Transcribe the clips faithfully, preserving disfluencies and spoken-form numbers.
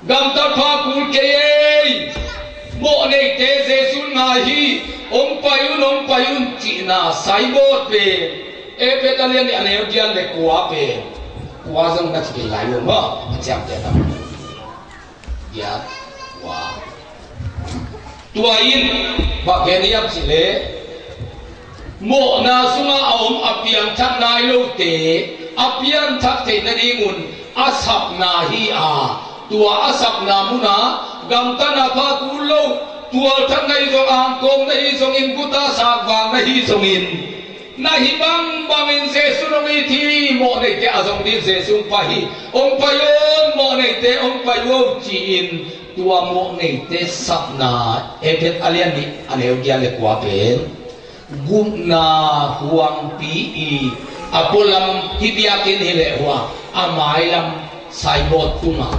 Gamtat pha kul kei ei. Mawhneite Jesu'n ngai hi. Hong pai un, hong pai un cihna saibawt pen Efesa a lian nih a neu giat le kua pen, kua zong na ci kei lai lo maw? A ciamteh tam. Giat, kua. Tua in bang gen hiam cih leh, mawhna sungah a om a piangthak nai lote a pianthak theih nadingun a sapna hi a, tua a sapna munah gamtatna pha kul lo, tualthatna hi zong, angkawmna hi zongin, guta sakvakna hi zongin, na hih bangbangin Jesu'n hong it hi. Mawhneite a zong ding Jesu'n pai hi. Hong pai un, mawhneite hong pai un ci-in, tua mawhneite sapna, Efesa a lian nih a neu giat le kua pen gupna huangpi i a pualam hi biakinn hi leh hua a mailam saibawt tungah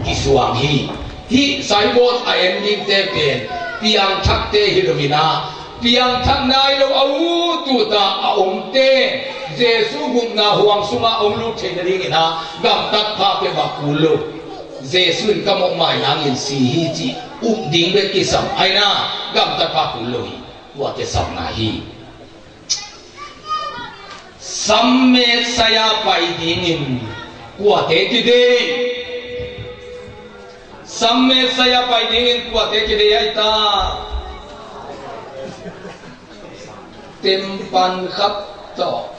kisuang hi. Hih saibawt a en dingte pen piangthakte hi lo-in ah, piangthak nai lo a utut a a omte, Jesu gupna huang sungah hong lut theih nadingin ah gamtat pha peuhmah kul lo. Jesu in ka mawh mai nangin si hi cih up ding bek kisam, aina gamtat pha kul lo hi. Kuate sapna hi. Sam Messiah pai dingin kuate kidei? Sam Messiah pai dingin kuate kidei ai ta? Tempan khat tawh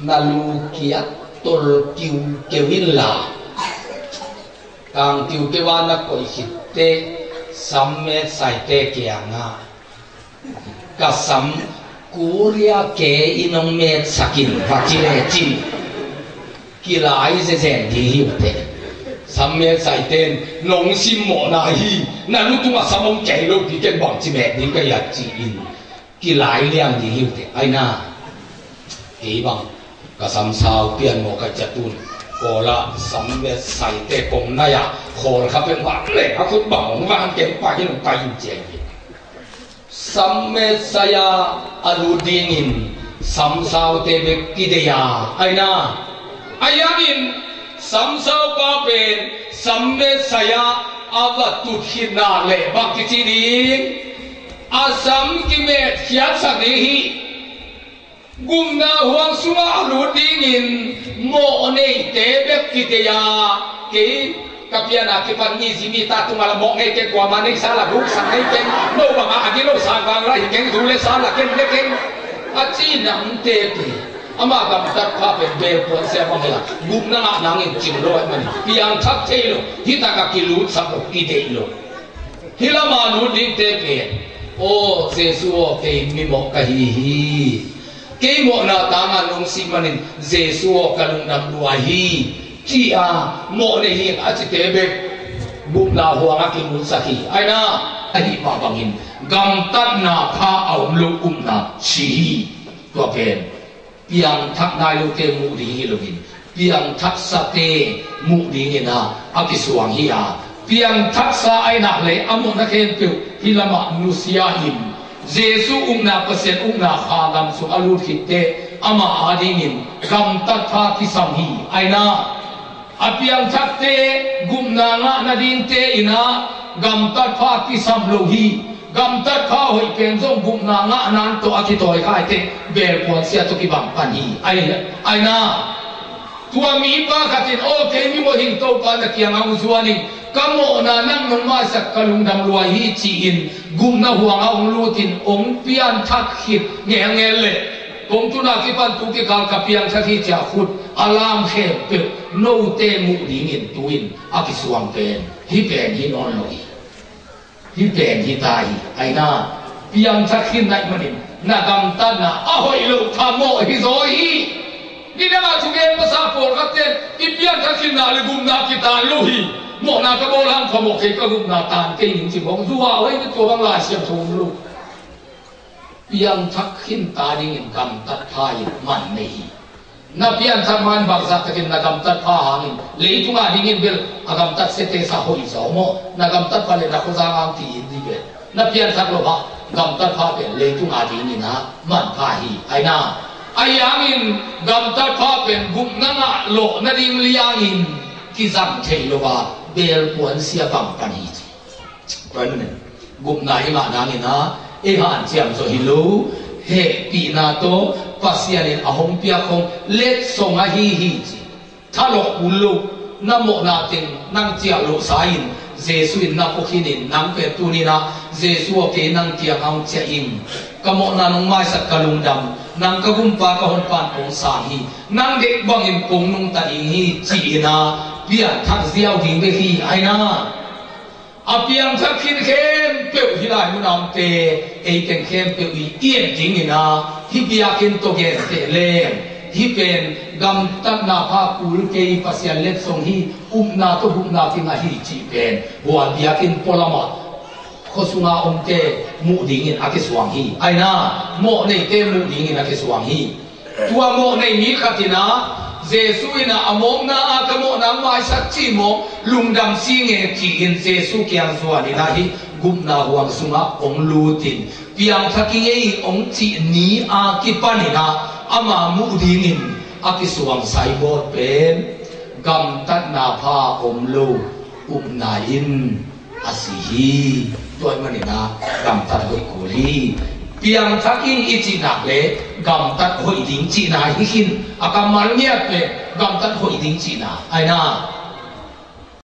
na lu kiat tol kiukeu inla, kang kiukeu a na koih khitteh Sam Messiah-te kiangah, ka sam Korea ke in hong metsak in, va ci lecin kilai zezen ding hi uh teh. Sam Messiah-ten nong simmawhna hi, na lu tungah sam hong kei lopi ken bangci met ding ka hiam ci-in kilai liang ding hi uh teh. Aina, kei bang ka sam sau pian mawh ka ciat un, Kawlah Sam Messiah-te kong nai-a khawl kha peuhmah leh a khut bang hong van ken pai in hong pai in ci-a hi. Sam Messiah a lut dingin sam saute bek kidei a, aina. Ahi hangin sam saupa pen Sam Messiah a va tut khit nak leh bang kici ding? A sam kimetkhiatsak ding hi. Gupna huang sungah a lut dingin mawhneite bek kidei a, kei ka pian a kipan mi zi mi ta tungah la mawh ngei keng, kuamah neihsa la guksak ngei keng, no bangah a gilo sa vang la hi keng, zu le sa la ken ne keng, a ci nangte pen, ama gamtat pha pen belpuan sia bang hi a, gupna ngah nangin cing lo ahih manin piangthak thei lo, hih takah kilutsak lo, kideih lo. Hih lamah lut dingte pen, aw Jesu aw, kei mimawh ka hi hi. Kei mawhna tangah nong sih manin Jesu aw, ka lungdam lua hi, ci-a mawh nei hi a cite bek gupna huangah kilutsak hi. Aina, ahih mah bangin gamtatna pha a om lo upna si hi. Tua pen piangthak nai lote muh ding hi loin, piangthaksate muh dingin a, a kisuang hi a, piangthaksa ahih nak leh a mawhna khempeuh hih lamah nusia in, Jesu ukna, Pasian ukna kha gam sung a lut khitteh amah adingin gamtat pha kisam hi. Aina, a piangthakte gupna ngah nadingte in a gamtat pha kisam lo hi. Gamtat pha hoih pen zong gupna ngah nang tawh a kitawi khaite belpuan sia tawh kibang pan hi. Aina, tua mipa khat in, aw kei mimawh hing, Topa na kiangah hong zuan in, ka mawhna nang nong maisak, ka lungdam lua hi, ci-in gupna huangah hong lut in hong pianthak khit ngelngel leh, kong tun a kipan tu kikal ka piangthak hi, ci-a khut a lam khempeuh note muh dingin tu-in a kisuang pen hih pen hi nawn lo hi. Hih pen hi ta hi. Aina, piangthak khin ahih manin na gamtatna a hoih loh kha mawh hi zaw hi. Nidangah thugen masa pawlkhatte i piangthak khinna le gupna kitan lo hi. Mawhna ka bawl hang phamawh kei, ka gupna tan kei ning ci bawk, zu a hoih na tua bang Lai Siangtho om lo. Piangthak khinta dingin gamtat pha in man nei hi. Na pianthak man bangzah takin na gamtat pha hangin leitung adingin bel a gamtat sete sa hoih zaw maw? Na gamtat pha le na khuazang hang ti in dih bel. Na pianthak lo hang gamtat pha pen leitung adingin a manpha hi. Aina, ahi hangin gamtat pha pen gupna ngah lawh nading liangin kizang thei lo a, Beel puansia bang pan hi ci. Gupna i ngah nangin a, ei hanciam zaw hi lo, hehpihna tawh Pasian in a hong piak hong letsong ahi hi ci. Thalawh kul lo, na mawhna teng nang ciah loh sa in, Jesu in na pua khin in, nang pen tuni-in a, Jesu aw, kei nang kiangah hong ciah ing. Ka mawhna nong maisak, ka lungdam, nang ka Gumpa ka Honpa in kong sang hi. Nang deih bangin kong nungta ding hi ci-in a, piangthak ziau ding bek hi, ai na. A piangthak khin khempeuh hih lai mun a omte, ei teng khempeuh i, i et dingin a, hih biakinn tawh genteh leng, hih pen gamtatna pha kul kei, Pasian letsong hi, upna tawh gupna kinga hi cih pen, hua biakinn pualamah khua sunga omte muh dingin a kisuang hi. Ai na, mawh neite muh dingin a kisuang hi. Tua mawh nei mi khat in a, Jesu in a, a mawkna ah ka mawhna hong maisak ci mawk, lungdam sing e ci-in Jesu kiang zuan in a, hih gupna huang sungah hong lut in, piangthak ing ei hong cih ni a kipan in a, ama muh dingin a kisuang Simon pen gamtatna pha om lo, upna in a si hi. Tua ahih manin a, gamtat hoih kul hi. Piangthak ing i cih nak leh gamtat hoih ding cihna hi khin. A kammal ngiat pen gamtat hoih ding cihna, ai na.